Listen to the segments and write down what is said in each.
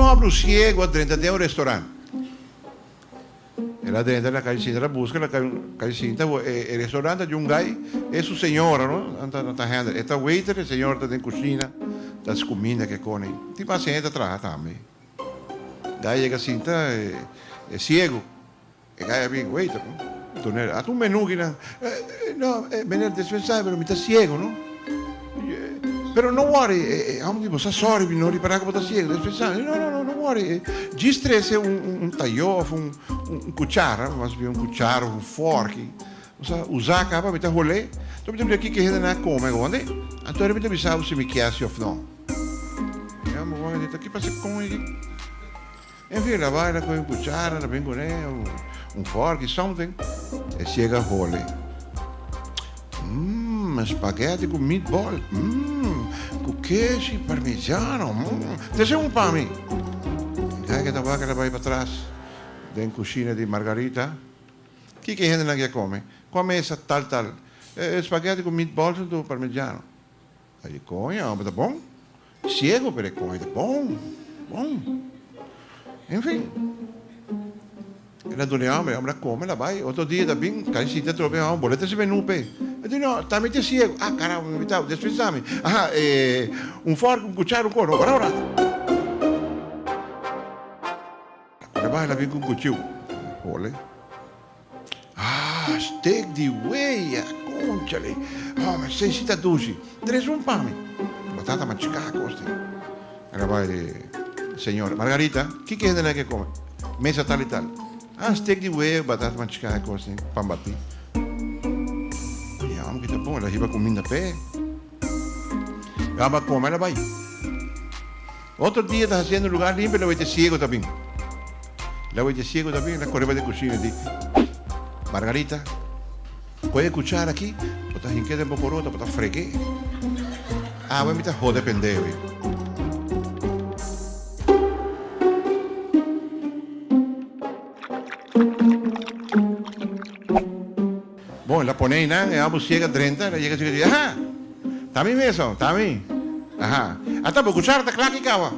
Tin un hòmber siegu a drenta den un restaurant. El a drenta na kai sinta, el a buska na kai sinta, e restaurant ta di un gai, e su señora no, nan ta nan ta handle, e ta waiter, e señora ta den kushina, ta hasi kuminda ke kone. Tin mas hende ta traha tambe. Gai yega sinta, e siegu. E gai a bin, waiter no, dun'el, ata un menu kinan, no, meneer dispensá pero mi ta siegu no. Pero no worry, e homber di bo sa sorry mi no ripará ku bo ta siegu, dispensá. No, no, no, no worry, djis trese un tayó òf un kuchara, mas bien un kuchara òf un fòrki, bo sa usá kaba mi ta hol'é, anto mi ta mira kiko e hendenan a kome agondi, anto mi ta bisa bo si mi kier si òf no. E homber wak a di, ta ki pasa kon aki? Enfin, la bai la kohe un kuchara, la bin kuné, un fork i something. E ciega hole. Mmm, spaghetti ku meatball. Mmm, ku keshi parmigiano. Mmm, trese un pa mi. Guy ke ta wak el a bai patras den kushina di Margarita. Kiko e hendenan ke a kome? Kua mesa tal tal? E spaghetti ku meatballs huntu parmigiano. E koña ta bon. Ciego pero e koña ta bon. Bon. Enfin. El a duna e homber, e homber a come, el a bay. Otro dia ta bin, casi sinti atrobe e homber, boleta si menu p'e. El di, no, ta mi ta ciego. Ah, caramba, mi ta, despensa mi. Aha, e, un fork, un cuchara, un cono. Ora, ora. El a bay, el a bin cu un cuchiu. Hole. Ah, steak di wea, conchale. Oh, ma esei si ta dushi. Tres un pa mi. Batata machiká kos di. El a bai di señora, Margarita, kiko hende nan ke kome? Mesa tal i tal. Ah, steak di wea, batata machiká e kos di, pan batí. Ya, amo ki ta bon, el a hiba kuminda p'e. El a bai kome, el a bai. Otro dia ta hasiendo lugar limpio, el a wete ciego ta bin. El a wete ciego ta bin, el a kore bai den kushina i di, Margarita, kohe e kuchara aki, bo ta hink'é den bo korota, bo ta freg'é. Awe mi ta hode pendeu ei. Bon, el a pone einan, e amo ciega drenta, el a yega ciega di, Aha! Ta mi mesun, ta mi. Aha. Ata bo cuchara ta cla ki caba.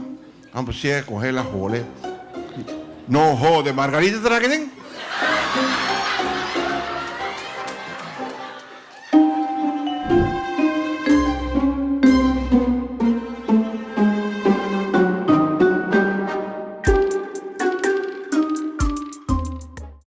Amo ciega coge el a hole. No hode, Margarita ta traha aki den?